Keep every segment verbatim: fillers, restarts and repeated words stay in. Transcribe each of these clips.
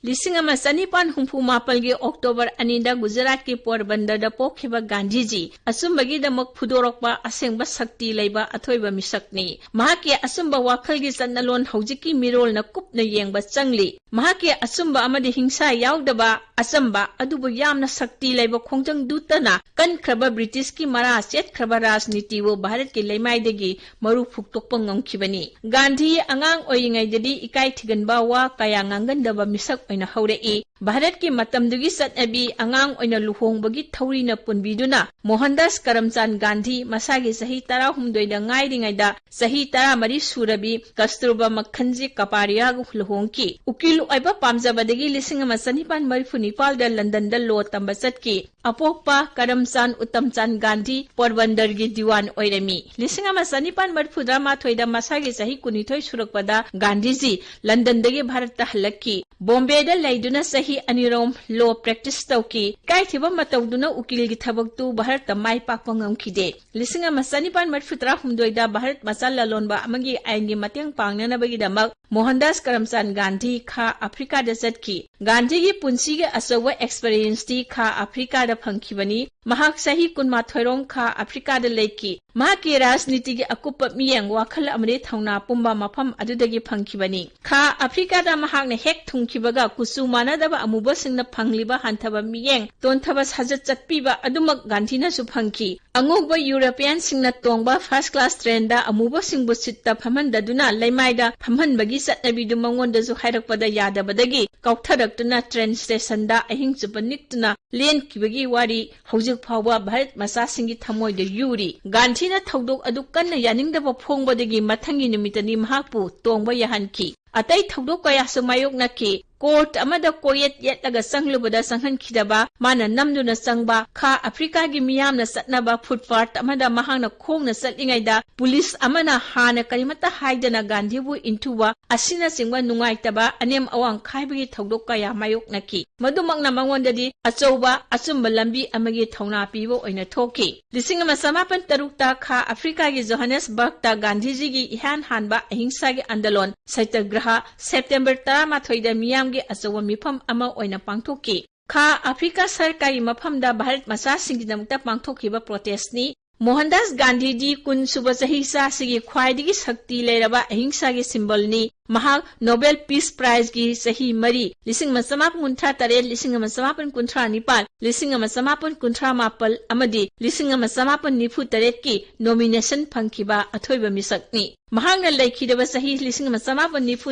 ꯂꯤꯁꯤꯡ ꯑꯃ ꯆꯅꯤꯄꯥꯟ ꯍꯨꯝꯐꯨ ꯃꯥꯄꯜꯒꯤ ꯑꯣꯛꯇꯣꯕꯔ ꯑꯅꯤꯗ ꯒꯨꯖꯔꯥꯠꯀꯤ ꯄꯣꯔꯕꯟꯗꯔꯗ ꯄꯣꯛꯈꯤꯕ ꯒꯥꯟꯙꯤꯖꯤ ꯑꯆꯨꯝꯕꯒꯤꯗꯃꯛ ꯐꯨꯗꯣꯔꯛꯄ ꯑꯁꯦꯡꯕ ꯁꯛꯇꯤ ꯂꯩꯕ ꯑꯊꯣꯏꯕ ꯃꯤꯁꯛꯅꯤ꯫ ꯃꯍꯥꯛꯀꯤ ꯑꯆꯨꯝꯕ ꯋꯥꯈꯜꯒꯤ ꯆꯠꯅꯂꯣꯟ ꯍꯧꯖꯤꯛꯀꯤ ꯃꯤꯔꯣꯜꯅ ꯀꯨꯞꯅ ꯌꯦꯡꯕ ꯆꯪꯂꯤ꯫ ꯃꯍꯥꯛꯀꯤ ꯑꯆꯨꯝꯕ ꯑꯃꯗꯤ ꯍꯤꯡꯁꯥ ꯌꯥꯎꯗꯕ ꯑꯆꯝꯕ ꯑꯗꯨꯕꯨ ꯌꯥꯝꯅ ꯁꯛꯇꯤ ꯂꯩꯕ ꯈꯣꯡꯖꯪꯗꯨꯇꯅ ꯀꯟꯈ꯭ꯔꯕ ꯕ꯭ꯔꯤꯇꯤꯁꯀꯤ ꯃꯔꯥ ꯆꯦꯠꯈ꯭ꯔꯕ ꯔꯥꯖꯅꯤꯇꯤꯕꯨ ꯚꯥꯔꯠꯀꯤ ꯂꯩꯃꯥꯏꯗꯒꯤ ꯃꯔꯨ ꯐꯨꯛꯇꯣꯛꯄ ꯉꯝꯈꯤꯕꯅꯤ꯫ ꯒꯥꯟꯙꯤ ꯑꯉꯥꯡ ꯑꯣꯏꯔꯤꯉꯩꯗꯗꯤ ꯏꯀꯥꯏ ꯊꯤꯒꯟꯕ ꯋꯥ ꯀꯌꯥ ꯉꯥꯡꯒꯟꯗꯕ ꯃꯤꯁꯛ ꯑꯣꯏꯅ ꯍꯧꯔꯛꯏ꯫ ꯚꯥꯔꯠꯀꯤ ꯃꯇꯝꯗꯨꯒꯤ ꯆꯠꯅꯕꯤ ꯑꯉꯥꯡ ꯑꯣꯏꯅ ꯂꯨꯍꯣꯡꯕꯒꯤ ꯊꯧꯔꯤꯅ ꯄꯨꯟꯕꯤꯗꯨꯅ ꯃꯣꯍꯟꯗꯥꯁ ꯀꯔꯝꯆꯥꯟ ꯒꯥꯟꯙꯤ ꯃꯁꯥꯒꯤ ꯆꯍꯤ ꯇꯔꯥꯍꯨꯝꯗꯣꯏꯗ ꯉꯥꯏꯔꯤꯉꯩꯗ ꯆꯍꯤ ꯇꯔꯥꯃꯔꯤ ꯁꯨꯔꯕꯤ ꯀꯁꯇꯨꯔꯕꯥ ꯃꯈꯟꯖꯤ ꯀꯄꯥꯔꯤꯌꯥꯒ ꯂꯨꯍꯣꯡꯈꯤ꯫ ꯎꯀꯤꯜ ꯑꯣꯏꯕ ꯄꯥꯝꯖꯕꯗꯒꯤ ꯂꯤꯁꯤꯡ ꯑꯃ ꯆꯅꯤꯄꯥꯟ ꯃꯔꯤꯐꯨ ꯅꯤꯄꯥꯜꯗ ꯂꯟꯗꯟꯗ ꯂꯣ ꯇꯝꯕ ꯆꯠꯈꯤ꯫ ꯑꯄꯣꯛꯄ ꯀꯔꯝꯆꯥꯟ ꯎꯇꯝꯆꯥꯟ ꯒꯥꯟꯙꯤ ꯄꯣꯔꯕꯟꯗꯔꯒꯤ ꯗꯤꯋꯥꯟ ꯑꯣꯏꯔꯝꯃꯤ꯫ ꯂꯤꯁꯤꯡ ꯑꯃ ꯆꯅꯤꯄꯥꯟ ꯃꯔꯤꯐꯨꯇꯔꯥ ꯃꯥꯊꯣꯏꯗ ꯃꯁꯥꯒꯤ ꯆꯍꯤ ꯀꯨꯟꯅꯤꯊꯣꯏ ꯁꯨꯔꯛꯄꯗ ꯒꯥꯟꯙꯤꯖꯤ ꯂꯟꯗꯟꯗꯒꯤ ꯚꯥꯔꯠꯇ ꯍꯜꯂꯛꯈꯤ꯫ ꯕꯣꯝꯕꯦꯗ ꯂꯩꯗꯨꯅ ꯆꯍꯤ ꯑꯅꯤꯔꯣꯝ ꯂꯣ ꯄ꯭ꯔꯦꯛꯇꯤꯁ ꯇꯧꯈꯤ꯫ ꯏꯀꯥꯏꯊꯤꯕ ꯃꯇꯧꯗꯨꯅ ꯎꯀꯤꯜꯒꯤ ꯊꯕꯛꯇꯨ ꯚꯥꯔꯠꯇ ꯃꯥꯏ ꯄꯥꯛꯄ ꯉꯝꯈꯤꯗꯦ꯫ ꯂꯤꯁꯤꯡ ꯑꯃ ꯆꯅꯤꯄꯥꯟ ꯃꯔꯤꯐꯨꯇꯔꯥꯍꯨꯝꯗꯣꯏꯗ ꯚꯥꯔꯠ ꯃꯆꯥ ꯂꯂꯣꯟꯕ ꯑꯃꯒꯤ ꯑꯥꯏꯟꯒꯤ ꯃꯇꯦꯡ ꯄꯥꯡꯅꯅꯕꯒꯤꯗꯃꯛ ꯃꯣꯍꯟꯗꯥꯁ ꯀꯔꯝꯆꯥꯟ ꯒꯥꯟꯙꯤ ꯈꯥ ꯑꯐ꯭ꯔꯤꯀꯥꯗ ꯆꯠꯈꯤ꯫ ꯒꯥꯟꯙꯤꯒꯤ ꯄꯨꯟꯁꯤꯒꯤ ꯑꯆꯧꯕ ꯑꯦꯛꯁꯄꯤꯔꯤꯌꯦꯟꯁꯇꯤ ꯈꯥ ꯑꯐ꯭ꯔꯤꯀꯥꯗ ꯐꯪꯈꯤꯕꯅꯤ꯫ ꯃꯍꯥꯛ ꯆꯍꯤ ꯀꯨꯟꯃꯥꯊꯣꯏꯔꯣꯝ ꯈꯥ ꯑꯐ꯭ꯔꯤꯀꯥꯗ ꯂꯩꯈꯤ꯫ ꯃꯍꯥꯛꯀꯤ ꯔꯥꯖꯅꯤꯇꯤꯒꯤ ꯑꯀꯨꯞꯄ ꯃꯤꯠꯌꯦꯡ, ꯋꯥꯈꯜ ꯑꯃꯗꯤ ꯊꯧꯅꯥ ꯄꯨꯝꯕ ꯃꯐꯝ ꯑꯗꯨꯗꯒꯤ ꯐꯪꯈꯤꯕꯅꯤ꯫ ꯈꯥ ꯑꯐ꯭ꯔꯤꯀꯥꯗ ꯃꯍꯥꯛꯅ ꯍꯦꯛ ꯊꯨꯡꯈꯤꯕꯒ ꯀꯨꯆꯨ ꯃꯥꯟꯅꯗꯕ ꯑꯃꯨꯕꯁꯤꯡꯅ ꯐꯪꯂꯤꯕ ꯍꯟꯊꯕ ꯃꯤꯠꯌꯦꯡ, ꯇꯣꯟꯊꯕ ꯁꯥꯖꯠ ꯆꯠꯄꯤꯕ ꯑꯗꯨꯃꯛ ꯒꯥꯟꯙꯤꯅꯁꯨ ꯐꯪꯈꯤ꯫ ꯑꯉꯧꯕ ꯌꯨꯔꯣꯄꯤꯌꯥꯟꯁꯤꯡꯅ ꯇꯣꯡꯕ ꯐꯥꯔꯁ ꯀ꯭ꯂꯥꯁ ꯇ꯭ꯔꯦꯟꯗ ꯑꯃꯨꯕꯁꯤꯡꯕꯨ ꯁꯤꯠꯇ ꯐꯝꯍꯟꯗꯗꯨꯅ ꯂꯩꯃꯥꯏꯗ ꯐꯝꯍꯟꯕꯒꯤ ꯆꯠꯅꯕꯤꯗꯨ ꯃꯉꯣꯟꯗꯁꯨ ꯍꯥꯏꯔꯛꯄꯗ ꯌꯥꯗꯕꯗꯒꯤ ꯀꯥꯎꯊꯔꯛꯇꯨꯅ ꯇ꯭ꯔꯦꯟ ꯁ꯭ꯇꯦꯁꯟꯗ ꯑꯍꯤꯡ ꯆꯨꯞꯄ ꯅꯤꯛꯇꯨꯅ ꯂꯦꯟꯈꯤꯕꯒꯤ ꯋꯥꯔꯤ ꯍꯧꯖꯤꯛ ꯐꯥꯎꯕ ꯚꯥꯔꯠ ꯃꯆꯥꯁꯤꯡꯒꯤ ꯊꯃꯣꯏꯗ ꯌꯨꯔꯤ꯫ ꯒꯥꯟꯙꯤꯅ ꯊꯧꯗꯣꯛ ꯑꯗꯨ ꯀꯟꯅ ꯌꯥꯅꯤꯡꯗꯕ ꯐꯣꯡꯕꯗꯒꯤ ꯃꯊꯪꯒꯤ ꯅꯨꯃꯤꯠꯇꯅꯤ ꯃꯍꯥꯛꯄꯨ ꯇꯣꯡꯕ ꯌꯥꯍꯟꯈꯤ꯫ ꯑꯇꯩ ꯊꯧꯗꯣꯛ ꯀꯌꯥꯁꯨ ꯃꯥꯌꯣꯛꯅꯈꯤ꯫ ꯀꯣꯔꯠ ꯑꯃꯗ ꯀꯣꯌꯦꯠ ꯌꯦꯠꯂꯒ ꯆꯪꯂꯨꯕꯗ ꯆꯪꯍꯟꯈꯤꯗꯕ, ꯃꯥꯅ ꯅꯝꯗꯨꯅ ꯆꯪꯕ, ꯈꯥ ꯑꯐ꯭ꯔꯤꯀꯥꯒꯤ ꯃꯤꯌꯥꯝꯅ ꯆꯠꯅꯕ ꯐꯨꯠꯄꯥꯊ ꯑꯃꯗ ꯃꯍꯥꯛꯅ ꯈꯣꯡꯅ ꯆꯠꯂꯤꯉꯩꯗ ꯄꯨꯂꯤꯁ ꯑꯃꯅ ꯍꯥꯟꯅ ꯀꯔꯤꯃꯠꯇ ꯍꯥꯏꯗꯅ ꯒꯥꯟꯙꯤꯕꯨ ꯏꯟꯊꯨꯕ, ꯑꯁꯤꯅꯆꯤꯡꯕ ꯅꯨꯡꯉꯥꯏꯇꯕ, ꯑꯅꯦꯝ ꯑꯋꯥꯡ ꯈꯥꯏꯕꯒꯤ ꯊꯧꯗꯣꯛ ꯀꯌꯥ ꯃꯥꯌꯣꯛꯅꯈꯤ꯫ ꯃꯗꯨꯃꯛꯅ ꯃꯉꯣꯟꯗꯗꯤ ꯑꯆꯧꯕ ꯑꯆꯨꯝꯕ ꯂꯝꯕꯤ ꯑꯃꯒꯤ ꯊꯧꯅꯥ ꯄꯤꯕ ꯑꯣꯏꯅ ꯊꯣꯛꯈꯤ꯫ ꯂꯤꯁꯤꯡ ꯑꯃ ꯆꯃꯥꯄꯟ ꯇꯔꯨꯛꯇ ꯈꯥ ꯑꯐ꯭ꯔꯤꯀꯥꯒꯤ ꯖꯣꯍꯥꯅꯦꯁꯕꯔꯒꯇ ꯒꯥꯟꯙꯤꯖꯤꯒꯤ ꯏꯍꯥꯟ ꯍꯥꯟꯕ ꯑꯍꯤꯡꯁꯥꯒꯤ ꯑꯟꯗꯂꯣꯟ ꯁꯇ꯭ꯌꯒ꯭ꯔꯍ ꯁꯦꯞꯇꯦꯝꯕꯔ ꯇꯔꯥꯃꯥꯊꯣꯏꯗ ꯃꯤꯌꯥꯝꯒꯤ ꯑꯆꯧꯕ ꯃꯤꯐꯝ ꯑꯃ ꯑꯣꯏꯅ ꯄꯥꯡꯊꯣꯛꯈꯤ꯫ ꯈꯥ ꯑꯐ꯭ꯔꯤꯀꯥ ꯁꯔꯀꯥꯔꯒꯤ ꯃꯐꯝꯗ ꯚꯥꯔꯠ ꯃꯆꯥꯁꯤꯡꯒꯤꯗꯃꯛꯇ ꯄꯥꯡꯊꯣꯛꯈꯤꯕ ꯄ꯭ꯔꯣꯇꯦꯁ꯭ꯠꯅꯤ꯫ ꯃꯣꯍꯟꯗꯥꯁ ꯒꯥꯟꯙꯤꯗꯤ ꯀꯨꯟ ꯁꯨꯕ ꯆꯍꯤꯆꯥꯁꯤꯒꯤ ꯈ꯭ꯋꯥꯏꯗꯒꯤ ꯁꯛꯇꯤ ꯂꯩꯔꯕ ꯑꯍꯤꯡꯁꯥꯒꯤ ꯁꯤꯝꯕꯣꯜꯅꯤ꯫ ꯃꯍꯥꯛ ꯅꯣꯕꯦꯜ ꯄꯤꯁ ꯄ꯭ꯔꯥꯏꯖꯒꯤ ꯆꯍꯤ ꯃꯔꯤ, ꯂꯤꯁꯤꯡ ꯑꯃ ꯆꯃꯥꯄꯟ ꯀꯨꯟꯊ꯭ꯔꯥ ꯇꯔꯦꯠ, ꯂꯤꯁꯤꯡ ꯑꯃ ꯆꯃꯥꯄꯟ ꯀꯨꯟꯊ꯭ꯔꯥ ꯅꯤꯄꯥꯟ, ꯂꯤꯁꯤꯡ ꯑꯃ ꯆꯃꯥꯄꯟ ꯀꯨꯟꯊ꯭ꯔꯥ ꯃꯥꯄꯟ ꯑꯃꯗꯤ ꯂꯤꯁꯤꯡ ꯑꯃ ꯆꯃꯥꯄꯟ ꯅꯤꯐꯨ ꯇꯔꯦꯠꯀꯤ ꯅꯣꯃꯤꯅꯦꯁꯟ ꯐꯪꯈꯤꯕ ꯑꯊꯣꯏꯕ ꯃꯤꯁꯛꯅꯤ꯫ ꯃꯍꯥꯛꯅ ꯂꯩꯈꯤꯗꯕ ꯆꯍꯤ ꯂꯤꯁꯤꯡ ꯑꯃ ꯆꯃꯥꯄꯟ ꯅꯤꯐꯨ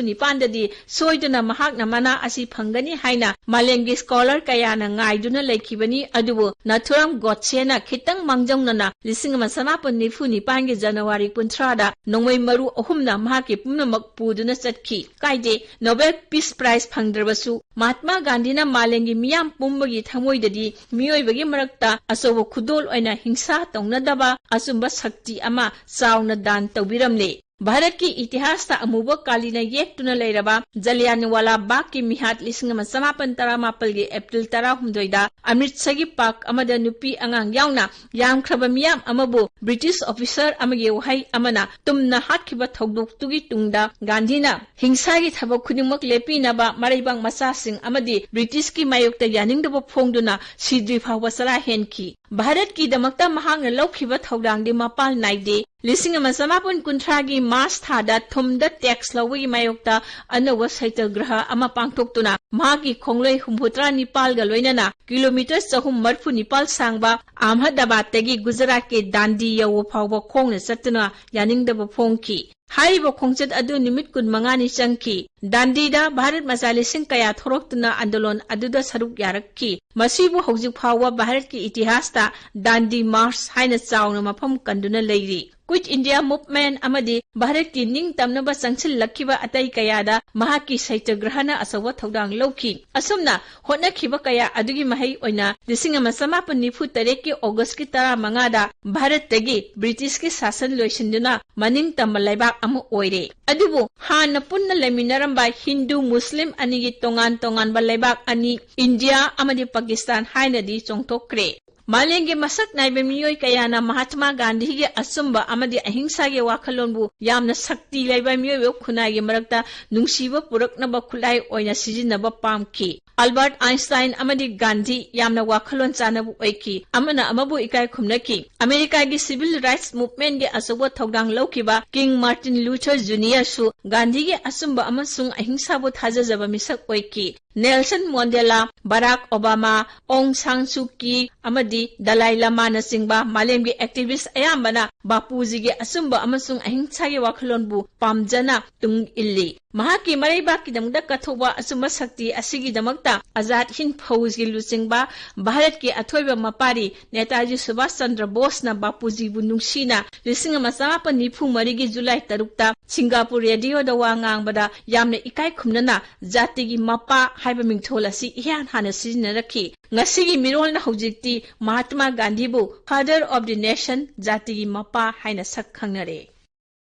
ꯅꯤꯄꯥꯟꯗꯗꯤ ꯁꯣꯏꯗꯅ ꯃꯍꯥꯛꯅ ꯃꯅꯥ ꯑꯁꯤ ꯐꯪꯒꯅꯤ ꯍꯥꯏꯅ ꯃꯥꯂꯦꯝꯒꯤ ꯁ꯭ꯀꯣꯂꯔ ꯀꯌꯥꯅ ꯉꯥꯏꯗꯨꯅ ꯂꯩꯈꯤꯕꯅꯤ꯫ ꯑꯗꯨꯕꯨ ꯅꯥꯊꯨꯔꯥꯝ ꯒꯣꯗꯁꯦꯅ ꯈꯤꯇꯪ ꯃꯥꯡꯖꯧꯅꯅ ꯂꯤꯁꯤꯡ ꯑꯃ ꯆꯃꯥꯄꯟ ꯅꯤꯐꯨ ꯅꯤꯄꯥꯟꯒꯤ ꯖꯅꯋꯥꯔꯤ ꯀꯨꯟꯊ꯭ꯔꯥꯗ ꯅꯣꯡꯃꯩ ꯃꯔꯨ ꯑꯍꯨꯝꯅ ꯃꯍꯥꯛꯀꯤ ꯄꯨꯝꯅꯃꯛ ꯄꯨꯗꯨꯅ ꯆꯠꯈꯤ꯫ ꯀꯥꯏꯗꯦ, ꯅꯣꯕꯦꯜ ꯄꯤꯁ ꯄ꯭ꯔꯥꯏꯖ ꯐꯪꯗ꯭ꯔꯕꯁꯨ ꯃꯍꯥꯠꯃꯥ ꯒꯥꯟꯙꯤꯅ ꯃꯥꯂꯦꯝꯒꯤ ꯃꯤꯌꯥꯝ ꯄꯨꯝꯕꯒꯤ ꯊꯃꯣꯏꯗꯗꯤ ꯃꯤꯑꯣꯏꯕꯒꯤ ꯃꯔꯛꯇ ꯑꯆꯧꯕ ꯈꯨꯗꯣꯜ ꯑꯣꯏꯅ ꯍꯤꯡꯁꯥ ꯇꯧꯅꯗꯕ ꯑꯆꯨꯝꯕ ꯁꯛꯇꯤ ꯑꯃ ꯆꯥꯎꯅ ꯗꯥꯟ ꯇꯧꯕꯤꯔꯝꯂꯦ꯫ ꯚꯥꯔꯠꯀꯤ ꯏꯇꯤꯍꯥꯁꯇ ꯑꯃꯨꯕ ꯀꯥꯂꯤꯅ ꯌꯦꯛꯇꯨꯅ ꯂꯩꯔꯕ ꯖꯂꯤꯌꯥꯟꯋꯥꯂꯥ ꯕꯥꯒꯀꯤ ꯃꯤꯍꯥꯠ ꯂꯤꯁꯤꯡ ꯑꯃ ꯆꯃꯥꯄꯟ ꯇꯔꯥꯃꯥꯄꯜꯒꯤ ꯑꯦꯄ꯭ꯔꯤꯜ ꯇꯔꯥꯍꯨꯝꯗꯣꯏꯗ ꯑꯃ꯭ꯔꯤꯠꯁꯔꯒꯤ ꯄꯥꯔꯛ ꯑꯃꯗ ꯅꯨꯄꯤ ꯑꯉꯥꯡ ꯌꯥꯎꯅ ꯌꯥꯝꯈ꯭ꯔꯕ ꯃꯤꯌꯥꯝ ꯑꯃꯕꯨ ꯕ꯭ꯔꯤꯇꯤꯁ ꯑꯣꯐꯤꯁꯔ ꯑꯃꯒꯤ ꯋꯥꯍꯩ ꯑꯃꯅ ꯇꯨꯝꯅ ꯍꯥꯠꯈꯤꯕ ꯊꯧꯗꯣꯛꯇꯨꯒꯤ ꯇꯨꯡꯗ ꯒꯥꯟꯙꯤꯅ ꯍꯤꯡꯁꯥꯒꯤ ꯊꯕꯛ ꯈꯨꯗꯤꯡꯃꯛ ꯂꯦꯞꯄꯤꯅꯕ ꯃꯔꯩꯕꯥꯛ ꯃꯆꯥꯁꯤꯡ ꯑꯃꯗꯤ ꯕ꯭ꯔꯤꯇꯤꯁꯀꯤ ꯃꯥꯌꯣꯛꯇ ꯌꯥꯅꯤꯡꯗꯕ ꯐꯣꯡꯗꯨꯅ ꯁꯤꯗ꯭ꯔꯤ ꯐꯥꯎꯕ ꯆꯔꯥ ꯍꯦꯟꯈꯤ꯫ ꯚꯥꯔꯠꯀꯤꯗꯃꯛꯇ ꯃꯍꯥꯛꯅ ꯂꯧꯈꯤꯕ ꯊꯧꯗꯥꯡꯗꯤ ꯃꯄꯥꯜ ꯅꯥꯏꯗꯦ꯫ ꯂꯤꯁꯤꯡ ꯑꯃ ꯆꯃꯥꯄꯟ ꯀꯨꯟꯊ꯭ꯔꯥꯒꯤ ꯃꯥꯔꯆ ꯊꯥꯗ ꯊꯨꯝꯗ ꯇꯦꯛꯁ ꯂꯧꯕꯒꯤ ꯃꯥꯌꯣꯛꯇ ꯑꯅꯧꯕ ꯁꯩꯇꯒ꯭ꯔꯍ ꯑꯃ ꯄꯥꯡꯊꯣꯛꯇꯨꯅ ꯃꯍꯥꯛꯀꯤ ꯈꯣꯡꯂꯣꯏ ꯍꯨꯝꯐꯨꯇꯔꯥ ꯅꯤꯄꯥꯜꯒ ꯂꯣꯏꯅꯅ ꯀꯤꯂꯣꯃꯤꯇꯔ ꯆꯍꯨꯝ ꯃꯔꯤꯐꯨ ꯅꯤꯄꯥꯜ ꯁꯥꯡꯕ ꯑꯍꯃꯗꯥꯕꯥꯗꯇꯒꯤ ꯒꯨꯖꯔꯥꯠꯀꯤ ꯗꯥꯟꯗꯤ ꯌꯧꯕ ꯐꯥꯎꯕ ꯈꯣꯡꯅ ꯆꯠꯇꯨꯅ ꯌꯥꯅꯤꯡꯗꯕ ꯐꯣꯡꯈꯤ꯫ ꯍꯥꯏꯔꯤꯕ ꯈꯣꯡꯆꯠ ꯑꯗꯨ ꯅꯨꯃꯤꯠ ꯀꯨꯟꯃꯉꯥꯅꯤ ꯆꯪꯈꯤ꯫ ꯗꯥꯟꯗꯤꯗ ꯚꯥꯔꯠ ꯃꯆꯥ ꯂꯤꯁꯤꯡ ꯀꯌꯥ ꯊꯣꯔꯛꯇꯨꯅ ꯑꯟꯗꯣꯂꯟ ꯑꯗꯨꯗ ꯁꯔꯨꯛ ꯌꯥꯔꯛꯈꯤ꯫ ꯃꯁꯤꯕꯨ ꯍꯧꯖꯤꯛ ꯐꯥꯎꯕ ꯚꯥꯔꯠꯀꯤ ꯏꯇꯤꯍꯥꯁꯇ ꯗꯥꯟꯗꯤ ꯃꯥꯔꯆ ꯍꯥꯏꯅ ꯆꯥꯎꯅ ꯃꯐꯝ ꯀꯟꯗꯨꯅ ꯂꯩꯔꯤ꯫ Quit India Movement ꯑꯃꯗꯤ ꯚꯥꯔꯠꯀꯤ ꯅꯤꯡꯇꯝꯅꯕ ꯆꯪꯁꯤꯜꯂꯛꯈꯤꯕ ꯑꯇꯩ ꯀꯌꯥꯗ ꯃꯍꯥꯛꯀꯤ ꯁꯩꯇ꯭ꯌꯒ꯭ꯔꯍꯅ ꯑꯆꯧꯕ ꯊꯧꯗꯥꯡ ꯂꯧꯈꯤ꯫ ꯑꯁꯨꯝꯅ ꯍꯣꯠꯅꯈꯤꯕ ꯀꯌꯥ ꯑꯗꯨꯒꯤ ꯃꯍꯩ ꯑꯣꯏꯅ ꯂꯤꯁꯤꯡ ꯑꯃ ꯆꯃꯥꯄꯟ ꯅꯤꯐꯨ ꯇꯔꯦꯠꯀꯤ ꯑꯣꯒꯁꯀꯤ ꯇꯔꯥꯃꯉꯥꯗ ꯚꯥꯔꯠꯇꯒꯤ ꯕ꯭ꯔꯤꯇꯤꯁꯀꯤ ꯁꯥꯁꯟ ꯂꯣꯏꯁꯤꯟꯗꯨꯅ ꯃꯅꯤꯡ ꯇꯝꯕ ꯂꯩꯕꯥꯛ ꯑꯃ ꯑꯣꯏꯔꯦ꯫ ꯑꯗꯨꯕꯨ ꯍꯥꯟꯅ ꯄꯨꯟꯅ ꯂꯩꯃꯤꯟꯅꯔꯝꯕ ꯍꯤꯟꯗꯨ ꯃꯨꯁꯂꯤꯝ ꯑꯅꯤꯒꯤ ꯇꯣꯉꯥꯟ ꯇꯣꯉꯥꯟꯕ ꯂꯩꯕꯥꯛ ꯑꯅꯤ, ꯏꯟꯗꯤꯌꯥ ꯑꯃꯗꯤ ꯄꯥꯀꯤꯁꯇꯥꯟ ꯍꯥꯏꯅꯗꯤ ꯆꯣꯡꯊꯣꯛꯈ꯭ꯔꯦ꯫ ꯃꯥꯂꯦꯝꯒꯤ ꯃꯁꯛ ꯅꯥꯏꯕ ꯃꯤꯑꯣꯏ ꯀꯌꯥꯅ ꯃꯍꯥꯠꯃꯥ ꯒꯥꯟꯙꯤꯒꯤ ꯑꯆꯨꯝꯕ ꯑꯃꯗꯤ ꯑꯍꯤꯡꯁꯥꯒꯤ ꯋꯥꯈꯜꯂꯣꯟꯕꯨ ꯌꯥꯝꯅ ꯁꯛꯇꯤ ꯂꯩꯕ ꯃꯤꯑꯣꯏꯕ ꯈꯨꯟꯅꯥꯏꯒꯤ ꯃꯔꯛꯇ ꯅꯨꯡꯁꯤꯕ ꯄꯨꯔꯛꯅꯕ ꯈꯨꯠꯂꯥꯏ ꯑꯣꯏꯅ ꯁꯤꯖꯤꯟꯅꯕ ꯄꯥꯝꯈꯤ꯫ ꯑꯜꯕꯥꯔꯠ ꯑꯥꯏꯟꯁꯇꯥꯏꯟ ꯑꯃꯗꯤ ꯒꯥꯟꯙꯤ ꯌꯥꯝꯅ ꯋꯥꯈꯜꯂꯣꯟ ꯆꯥꯟꯅꯕ ꯑꯣꯏꯈꯤ, ꯑꯃꯅ ꯑꯃꯕꯨ ꯏꯀꯥꯏ ꯈꯨꯝꯅꯈꯤ꯫ ꯑꯃꯦꯔꯤꯀꯥꯒꯤ civil rights movementꯀꯤ ꯑꯆꯧꯕ ꯊꯧꯗꯥꯡ ꯂꯧꯈꯤꯕ King Martin Luther Juniorꯁꯨ ꯒꯥꯟꯙꯤꯒꯤ ꯑꯆꯨꯝꯕ ꯑꯃꯁꯨꯡ ꯑꯍꯤꯡꯁꯥꯕꯨ ꯊꯥꯖꯖꯕ ꯃꯤꯁꯛ ꯑꯣꯏꯈꯤ꯫ ꯅꯦꯜꯁꯟ ꯃꯣꯟꯗꯦꯂꯥ, ꯕꯔꯥꯛ ꯑꯣꯕꯥꯃꯥ, ꯑꯣꯡ ꯁꯥꯟ ꯁꯨ ꯀꯤ ꯑꯃꯗꯤ ꯗꯂꯥꯏ ꯂꯃꯥꯅꯆꯤꯡꯕ ꯃꯥꯂꯦꯝꯒꯤ activist ꯑꯌꯥꯝꯕꯅ ꯕꯥꯄꯨꯖꯤꯒꯤ ꯑꯆꯨꯝꯕ ꯑꯃꯁꯨꯡ ꯑꯍꯤꯡꯁꯥꯒꯤ ꯋꯥꯈꯜꯂꯣꯟꯕꯨ ꯄꯥꯝꯖꯅ ꯇꯨꯡ ꯏꯜꯂꯤ꯫ ꯃꯍꯥꯛꯀꯤ ꯃꯔꯩꯕꯥꯛꯀꯤꯗꯃꯛꯇ ꯀꯠꯊꯣꯛꯄ ꯑꯆꯨꯝꯕ ꯁꯛꯇꯤ ꯑꯁꯤꯒꯤꯗꯃꯛꯇ ꯑꯖꯥꯗ ꯍꯤꯟꯗ ꯐꯧꯖꯒꯤ ꯂꯨꯆꯤꯡꯕ ꯚꯥꯔꯠꯀꯤ ꯑꯊꯣꯏꯕ ꯃꯄꯥꯔꯤ ꯅꯦꯇꯥꯖꯤ ꯁꯨꯚꯥꯁ ꯆꯟꯗ꯭ꯔ ꯕꯣꯁꯅ ꯕꯥꯄꯨꯖꯤꯕꯨ ꯅꯨꯡꯁꯤꯅ ꯂꯤꯁꯤꯡ ꯑꯃ ꯆꯃꯥꯄꯟ ꯅꯤꯐꯨ ꯃꯔꯤꯒꯤ ꯖꯨꯂꯥꯏ ꯇꯔꯨꯛꯇ ꯁꯤꯡꯒꯥꯄꯨꯔ ꯔꯦꯗꯤꯑꯣꯗ ꯋꯥ ꯉꯥꯡꯕꯗ ꯌꯥꯝꯅ ꯏꯀꯥꯏ ꯈꯨꯝꯅꯅ ꯖꯥꯇꯤꯒꯤ ꯃꯄꯥ ꯍꯥꯏꯕ ꯃꯤꯡꯊꯣꯜ ꯑꯁꯤ ꯏꯍꯥꯟ ꯍꯥꯟꯅ ꯁꯤꯖꯤꯟꯅꯔꯛꯈꯤ꯫ ꯉꯁꯤꯒꯤ ꯃꯤꯔꯣꯜꯅ ꯍꯧꯖꯤꯛꯇꯤ ꯃꯍꯥꯇꯃꯥ ꯒꯥꯟꯙꯤꯕꯨ Father of the Nation, ꯖꯥꯇꯤꯒꯤ ꯃꯄꯥ ꯍꯥꯏꯅ ꯁꯛ ꯈꯪꯅꯔꯦ꯫